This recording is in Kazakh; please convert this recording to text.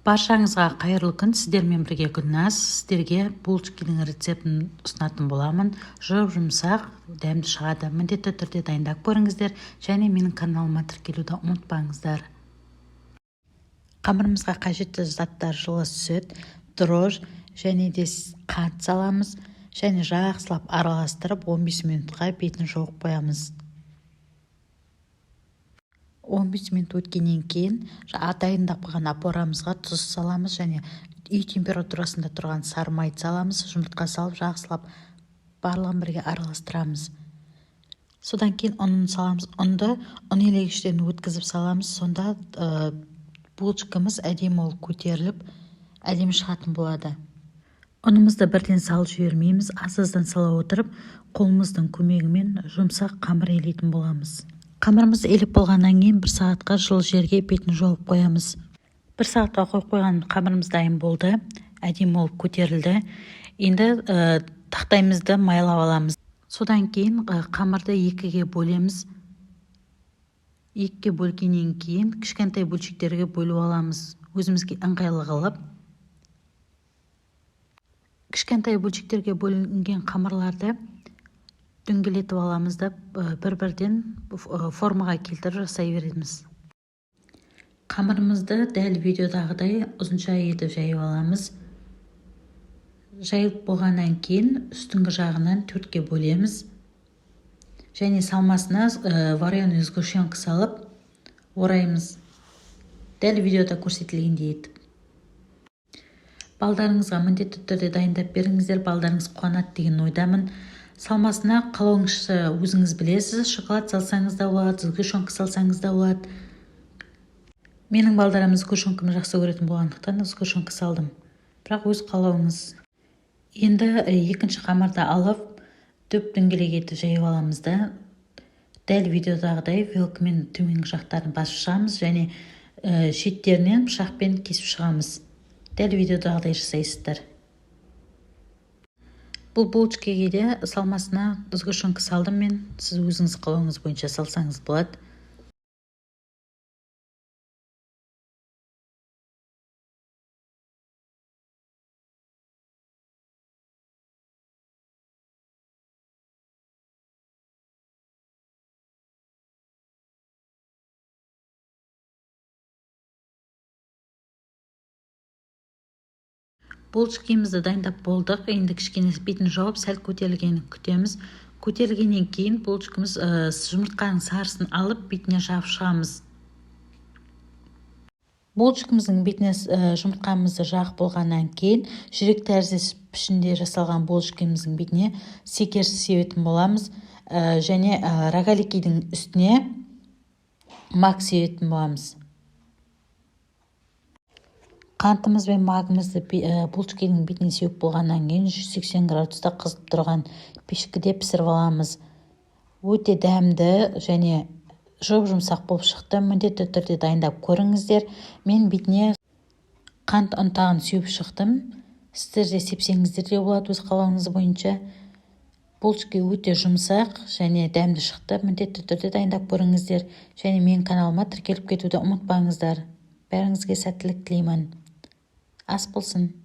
Баршаңызға қайырлы күн! Сіздермен бірге Гүлназ. Сіздерге булочкидің рецептін ұсынатын боламын. Жұп-жұмсақ, дәмді шығады. Міндетті түрде дайындап көріңіздер және менің каналыма тіркелуді ұмытпаңыздар. Қамырымызға қажетті заттар: жылы сүт, дрожж және де қант саламыз және жақсылап араластырып, 15 минутқа бетін жауып қоямыз. 15 минут өткеннен кейін дайындап қойған опорамызға тұз саламыз және үй температурасында тұрған сары майды саламыз. Жұмыртқа салып, жақсылап барлығын бірге араластырамыз. Содан кейін ұнын саламыз. Ұнды ұн елегіштен өткізіп саламыз. Сонда булочкамыз әдемі болып көтеріліп, әдемі шығатын болады. Ұнымызды бірден салып жібермейміз, аз-аздан сала отырып, қолымыздың көмегімен жұмсақ қамыр елейтін боламыз. Қамырымызды елеп болғаннан кейін бір сағатқа жылы жерге бетін жауып қоямыз. Бір сағатқа қойып қойған қамырымыз дайын болды, әдемі болып көтерілді. Енді тақтайымызды майлап аламыз. Содан кейін қамырды екіге бөлеміз. Екіге бөлгеннен кейін кішкентай бөлшектерге бөліп аламыз, өзімізге ыңғайлы қылып. Кішкентай бөлшектерге бөлінген қамырларды дөңгелетіп аламыз да, бір-бірден формаға келтіріп жасай береміз. Қамырымызды дәл видеодағыдай ұзынша етіп жайып аламыз. Жайылып болғаннан кейін үстіңгі жағынан төртке бөлеміз және салмасына вареный сгущенка салып ораймыз, дәл видеода көрсетілгендей етіп. Балдарыңызға міндетті түрде дайындап беріңіздер, балдарыңыз қуанады деген ойдамын. Салмасына қалауыңызша, өзіңіз білесіз, шоколад салсаңыз да болады, сгущенка салсаңыз да болады. Менің балдарым сгущенканы жақсы көретін болғандықтан, сгущенка салдым, бірақ өз қалауыңыз. Енді екінші қамырды алып, дөп дөңгелек етіп жайып аламыз да, дәл видеодағыдай вилкамен төменгі жақтарын басып шығамыз және шеттерінен пышақпен кесіп шығамыз. Дәл видеодағыдай жасайсыздар. Бұл булочкаге де салмасына сгущенка салдым мен, сіз өзіңіз қалауыңыз бойынша салсаңыз болады. Булочкамызды дайындап болдық. Енді кішкене бетін жауып, сәл көтерілгенін күтеміз. Көтерілгеннен кейін булочкамыз жұмыртқаның сарысын алып, бетіне жағып шығамыз. Булочкамыздың бетіне жұмыртқамызды жағып болғаннан кейін жүрек тәріздес пішінде жасалған булочкамыздың бетіне секер себетін боламыз және рогаликидің үстіне мак себетін боламыз. Қантымыз бен магымызды булочканың бетіне сеуіп болғаннан кейін 180 градуста қызып тұрған пешкіде пісіріп аламыз. Өте дәмді және жұп-жұмсақ болып шықты. Міндетті түрде дайындап көріңіздер. Мен бетіне қант ұнтағын сеуіп шықтым, сіздер де сепсеңіздер де болады, өз қалауыңыз бойынша. Булочка өте жұмсақ және дәмді шықты. Міндетті түрде дайындап көріңіздер және менің каналыма тіркеліп кетуді ұмытпаңыздар. Бәріңізге сәттілік тілеймін, ас болсын!